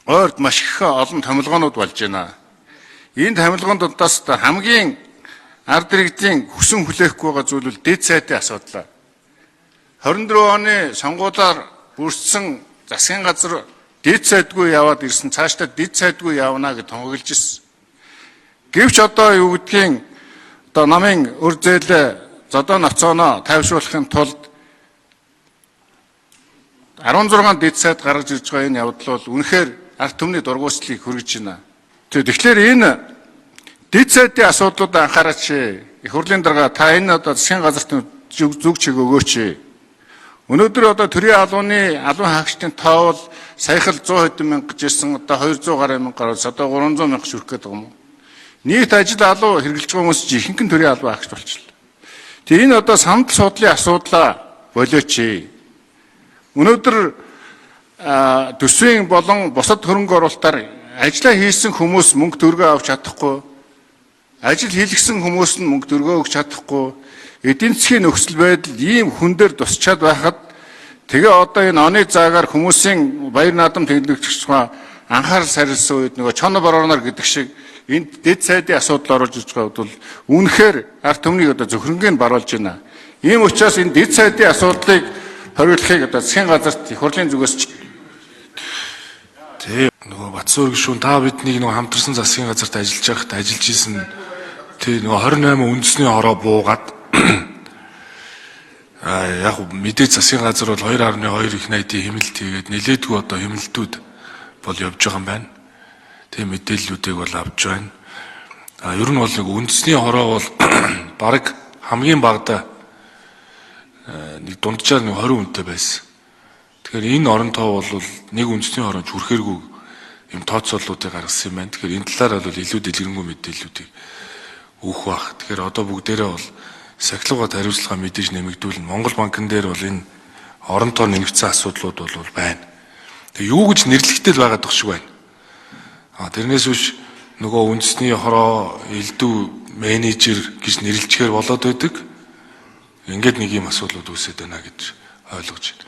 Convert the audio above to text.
Ойрд маш их олон томилгоонууд болж байна. Энэ томилгоон дундаас хамгийн ард иргэдийн хүсэн хүлээхгүй байгаа зүйл бол дэд сайдын асуудал. 24 оны сонгуулиар бүрдсэн засгийн газар дэд сайдгүй яваад ирсэн, цаашдаа дэд сайдгүй явна гэж тунхаглаж ирсэн. Гэвч одоо юу гэдгийг одоо намын өр зээл зодоо ноцооно тайвшруулахын тулд 16 дэд сайд гаргаж ирж байгаа энэ явдал бол үнэхээр ард түмний дургуутслыг хүргэж байна. Тэгэхээр энэ дэд сайдын асуудлуудад анхаараач. Их хурлын дарга та энэ одоо засгийн газарт зүг чиг өгөөч. Өнөөдөр одоо төрийн албаны албан хаагчдын тоо бол саяхан 100 хэдэн мянга гэж ирсэн, одоо 200 гаруй мянга гаруй, одоо 300 мянга шүрх гээд байгаа юм уу? Нийт ажил алуу хэрэглэж байгаа хүмүүс чинь ихэнх нь төрийн албан хаагч болчихлоо. Тэгээ энэ одоо сандал суудлын асуудлаа болооч. Өнөөдөр төсвийн болон бусад хөрөнгө оруулалтаар ажиллаа хийсэн хүмүүс мөнгө төгрөгөө авч чадахгүй, ажил хийлгсэн хүмүүс нь мөнгө төгрөгөө өгч чадахгүй, эдийн засгийн нөхцөл байдал ийм хүн дээр тусчаад байхад тэгээ одоо энэ оны заагаар хүмүүсийн баяр наадам тэмдэглэж анхаарал сарилсан үед нөгөө чоно борооноор гэдэг шиг энд дэд сайдын асуудал оруулж ирж байгаа бол үнэхээр ард түмнийг одоо зөвхөрнгийг баруулж байна. Ийм учраас энэ дэд сайдын асуудлыг хориглохыг одоо засгийн газарт их хурлын зүгээс Тий, нөгөө Батсуур гишүүн, та биднийг нөгөө хамтарсан засгийн газарт ажиллаж байхад ажиллаж исэн, тий, нөгөө 28 үндэсний хороо буугаад, яг мэдээж засгийн газар бол 2.2 их найдын хэмнэлт хийгээд нэлээдгүй одоо хэмнэлтүүд бол явж байгаа юм байна. Тийм мэдээллүүдийг бол авч байна. Ер нь бол нэг үндэсний хороо бол бараг хамгийн багадаа нэг дунджаар нэг 20 үнэтэй байсан. Тэгэхээр энэ орон тоо бол нэг үндэсний хороонд хүрэхээргүй юм тооцооллуудыг гаргасан юм байна. Тэгэхээр энэ талаар бол илүү дэлгэрэнгүй мэдээллүүдийг өгөх бах. Тэгэхээр одоо бүгдээрээ бол сахилгат хариуцлага мэдээж нэмэгдүүлнэ. Монгол банкн дээр бол энэ орон тоо нэмэгдсэн асуудлууд бол байна. Тэгээ юу гэж нэрлэхтэй л байгаад тах шиг байна. Тэрнээс биш нөгөө үндэсний хороо элдв менежер гэж нэрлэчихээр болоод байдаг. Ингээд нэг юм асуудлууд үүсээд байна гэж ойлгож байна.